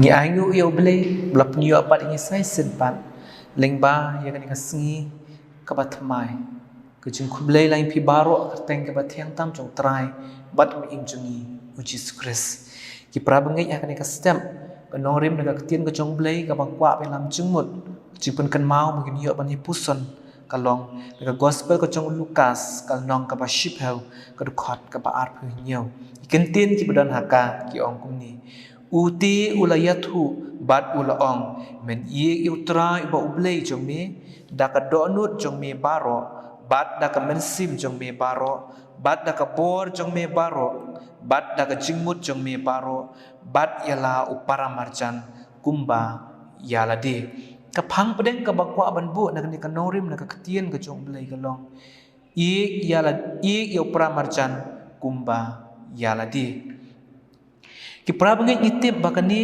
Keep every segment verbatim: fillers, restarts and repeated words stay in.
Ngi ainguh ïa U Blei ba la pynïoh pat ïa ngi sa shisien pat lyngba ïa kane ka sngi kaba thymmai. Ka jingkhublei la ïa phi baroh ha ka kyrteng kaba thiang tam jong U Trai bad U Mynsiem jong ngi U Jisu Khrist. Ki para bangeit, ha kane ka step ka nongrim na ka ktien ka jong U Blei kaba kwah ban lam jingmut, ka jingpynkynmaw ba ngin ïoh ban ïa puson ka long na ka gospel ka jong u Lukas, ka lynnong kaba shiphew, ka dkhot kaba arphew hynñiew. Ki kyntien kiba don ha ka ki ong kumne: U te u la ïathuh bad u la ong, men ïeit ïa U Trai uba U Blei jong me da ka dohnud jong me baroh, bad da ka mynsiem jong me baroh, bad da ka bor jong me baroh, bad da ka jingmut jong me baroh, bad ïa la u para marjan kumba ïa lade. Ka phang pdeng kaba kwah ban buh na kane ka nongrim na ka ktien ka jong U Blei ka long: Ïeit ïa la, ïeit ïa u para marjan kumba ïa lade. Ki para bangeit, ngi tip ba kane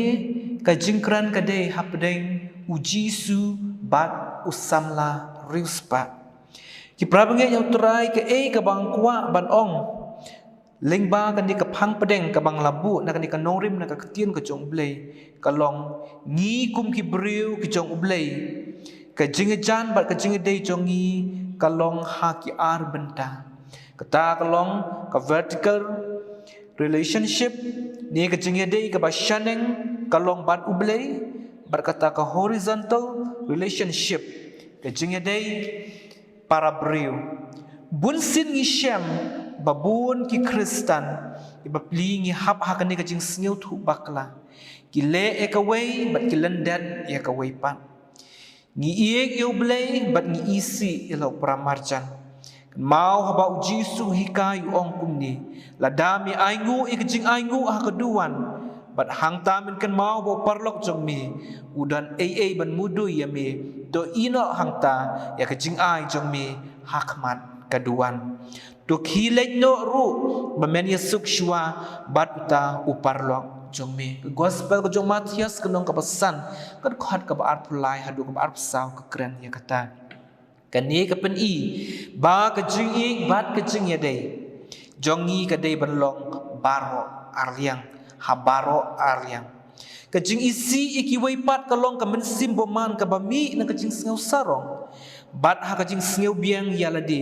ka jingkren ka dei hapdeng U Jisu bad u samla riewspah. Ki para bangeit ïa U Trai, kaei kaba nga kwah ban ong lyngba kane ka phang pdeng kaba nga la buh na kane ka nongrim na ka ktien ka jong U Blei ka long: ngi kum ki briew ki jong U Blei, ka jingïajan bad ka jingïadei jong ngi ka long ha ki ar bynta. Kata ka long ka vertical relationship, ne ka jingïadei kaba shaneng ka long bad U Blei, bad kata ka horizontal relationship, ka jingïadei para briew. Bunsien ngi shem ba bun ki Khristan, ïa ba pli ngi hap ha kane ka jingsngewthuh bakla. Ki leh ïa kawei bad ki lyndet ïa kawei pat. Ngi ïeit ïa U Blei bad ngi isih ïa la u para marjan. Kynmaw haba U Jisu u hikai, u ong kumne: Lada me ainguh ïa ka jingainguh ha ka duwan, bad hangta men kynmaw ba u paralok jong me u don ei ei ban mudui ïa me, to ïehnoh hangta ïa ka jingai jong me ha khmat ka duwan. To khie leit noh ruh ba men ïasuk shuwa bad uta u paralok jong me. Ka gospel ka jong u Mathaios, ka lynnong kaba san, ka dkhot kaba arphew lai haduh kaba arphew saw, ka kren ïa kata. Kane ka pyni ba ka jingïeit bad ka jingïadei jong ngi ka dei ban long baroh arliang, ha baroh arliang. Ka jingisih ïa kiwei pat ka long ka mynsiem bymman kaba mih na ka jingsngew sarong bad ha ka jingsngew biang ïa lade.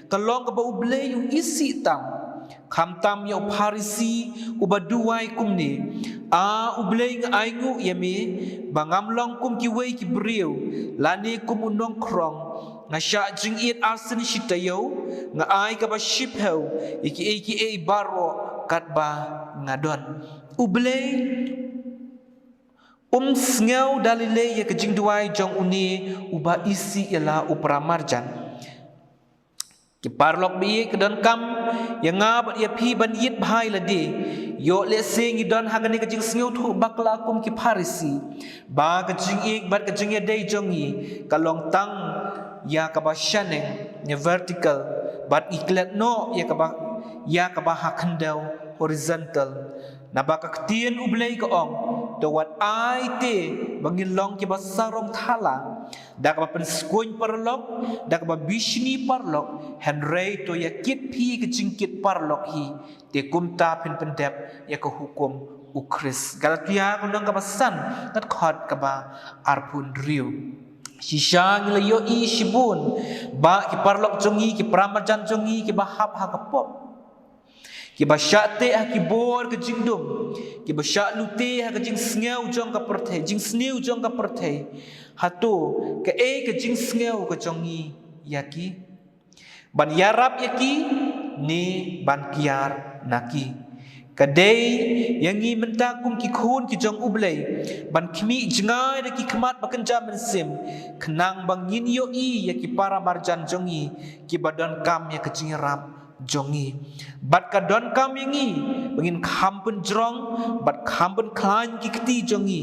Ka long kaba U Blei u isih tam. Khamtam ïa u Pharisi uba duwai kumne: A U Blei, nga ainguh ïa me ba ngam long kum kiwei ki briew, lane kum u nongkhrong. Nga shah jingit arsien shi taïew, nga ai kaba shiphew ïa kiei kiei baroh katba nga don. U Blei um sngew da lei lei ïa ka jingduwai jong une uba isih ïa la u para marjan. Ki paralok ba ïeit, ka donkam ïa nga bad ïa phi ban ïit bha ïa lade. Ïoh lehse ngi don ha kane ka jingsngewthuh bakla kum ki Pharisi, ba ka jingïeit bad ka jingïadei jong ngi ka long tang ïa kaba shaneng, ïa vertical, bad ngi klet noh ïa kaba, ïa kaba ha khyndew, horizontal. Naba ka ktien U Blei ka ong: To wat ai te ba ngin long kiba sarong thala, da kaba pynskhem paralok, da kaba bishni paralok, hynrei to ïa kit phi ka jingkit paralok hi, te kumta phin pyndep ïa ka hukum U Khrist. Galatia ka lynnong kaba san, ka dkhot kaba arphew hynriew. Shisha ngi la ïohi shibun ba ki paralok jong ngi, ki para marjan jong ngi, kiba hap ha ka pop, kiba shah teh ha ki bor ka jingdum, kiba shah lute ha ka jingsngew jong ka pyrthei, jingsniew jong ka pyrthei. Hato kaei ka jingsngew ka jong ngi ïa ki? Ban ïarap ïa ki ne ban kiar na ki? Ka dei ïa ngi mynta kum ki khun ki jong U Blei ban khmih jngai da ki khmat ba kynja mynsiem, khnang ba ngin ïohi ïa ki para marjan jong ngi kiba donkam ïa ka jingïarap jong ngi. Bad ka donkam ïa ngi ba ngin kham pynjrong bad kham pynkhlaiñ ki kti jong ngi,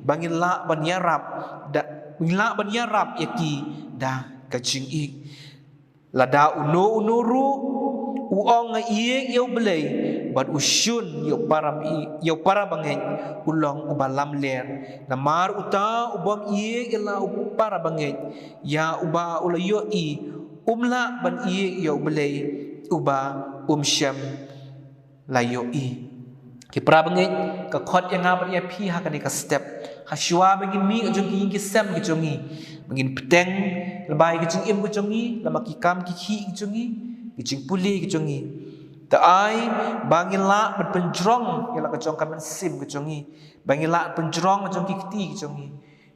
ba ngin lah ban ïarap da, ngin lah ban ïarap ïa ki da ka jingïeit. Lada uno uno ruh u ong nga ïeit ïa U Blei bad u shun ïa u para, ïa u para bangeit, u long uba lamler. Namar uta u bym ïeit ïa la u para bangeit, ïa uba u la ïohi, um lah ban ïeit ïa U Blei uba um shym la ïohi. Ki para bangeit, ka khot ïa nga bad ïa phi ha kane ka step, ha shuwa ba ngin mih jong ki ïing ki sem ki jong ngi, ba ngin bteng lyngba ïa ka jingim ka jong ngi, lyngba ki kam ki khih ki jong ngi, ki jingpule ki jong ngi. To ai ba ngin lah ban pynjrong ïa la ka jong ka mynsiem ka jong ngi, ba ngin lah pynjrong la jong ki kti ki jong ngi.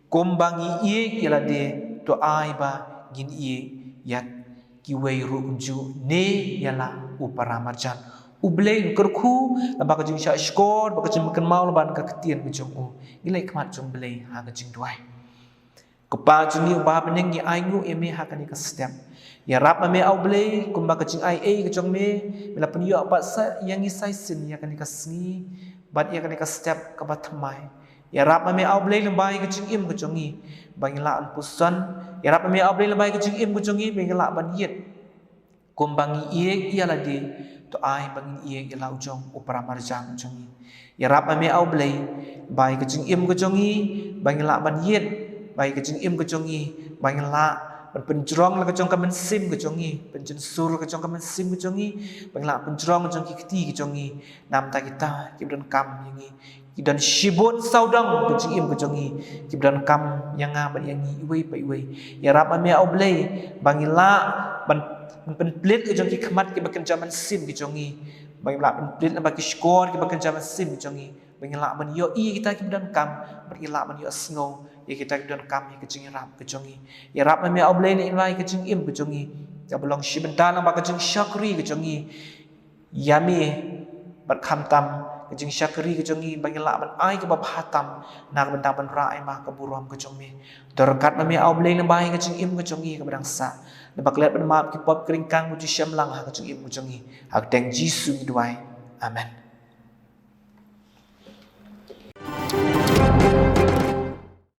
Kumba ngi ïeit ïa lade, to ai ba ngin ïeit ïa kiwei ruh kumjuh, ne ïa la u para marjan. U Blei un kyrkhu lyngba ka jingshahshkor bad ka jingpynkynmaw lyngba ka ktien ka jong u. Ngi leit khmat jong u Blei ha ka jingduwai. Ko Pa jong ngi uba ha bneng, ngi ainguh ïa me ha kane ka step. Ïarap ma me, A U Blei, kumba ka jingaiei ka jong me, me la pynïoh pat sa ïa ngi sa shisien ïa kane ka sngi bad ïa kane ka step kaba thymmai. Ïarap ma me, A U Blei, lyngba ïa ka jingim ka jong ngi ba ngin lah ban puson. Ïarap ma me, A U Blei, lyngba ïa ka jingim ka jong ngi ba ngin lah ban ïeit. Kumba ngi ïeit ïa lade, to ai ba ngin ïeit ïa la u jong u para marjan jong ngi. Ïarap ma me, A U Blei, ba ïa ka jingim ka jong ngi ba ngin lah ban ïeit, ba ïa ka jingim ka jong ngi ba ngin lah ban pynjrong la ka jong ka mynsiem ka jong ngi, pynjynsur ka jong ka mynsiem ka jong ngi, ba ngin lah pynjrong ka jong ki kti ka jong ngi. Namar kita kiba donkam ïa ngi, ki don shibun sawdong ka jingim ka jong ngi, kiba donkam ïa nga bad ïa ngi iwei pa iwei. Ïarap ma me, A U Blei, ba ngin lah ban, ban pynplit ka jong ki khmat kiba kynja mynsiem ka jong ngi, ba ngin lah pynplit lyngba ki shkor kiba kynja mynsiem ka jong ngi, ba ngin lah ban ïohi ïa kita kiba donkam, bad ngin lah ban ïohsngew ïa kita kiba donkam ïa ka jingïarap ka jong ngi. Ïarap ma me, A U Blei, lyngba ïa ka jingim ka jong ngi kaba long shi bynta lyngba ka jingshakri ka jong ngi ïa me, bad khamtam ka jingshakri ka jong ngi ba ngin lah ban ai kaba bha tam na ka bynta ban rah ai ma ka burom ka jong me. To ryngkat ma me, A U Blei, lyngba ïa ka jingim ka jong ngi kaba dang sah, lyngba ka lad ban map ki pop, ki ryngkang, ba ju shemlang ha ka jingim ka jong ngi. Ha ka kyrteng Jisu ngi duwai. Amen.